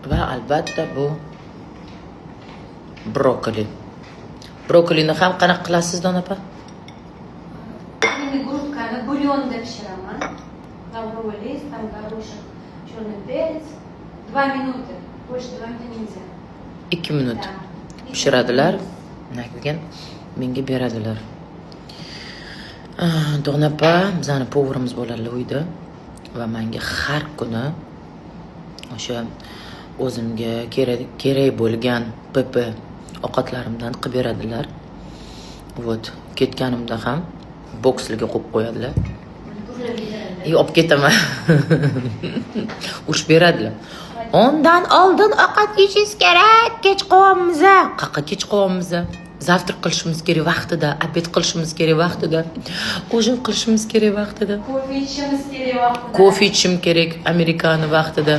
Va albatta, bu brokoli. Brokolini ham qanaqa qilasiz, Dona opa? Endi грудка ni bulyonda pishiraman. Лавровый лист, там горошек, черный перец. 2 минуты. Больше 2 минуты нельзя. 2 minut Да. pishiradilar, keyin menga beradilar. Ah, Dona opa bizani повар imiz bo'ladilar uyda va menga har kuni o'sha o'zimga kerak bo'lgan ПП ovqatlarimdan qilib beradilar. Вот, ketganimda ham bokslarga qo'yib qo'yadilar и olib ketaman. Urushib beradilar: "Undan oldin ovqat yeyishingiz kerak, kech qolyapmiz." Qayerqa kech qolyapmiz? Завтрак qilishimiz kerak vaqtida, обед qilishimiz kerak vaqtida, ужин qilishimiz kerak vaqtida. Kofe ichishimiz kerak vaqtida. Kofe ichishim kerak, amerikani vaqtida.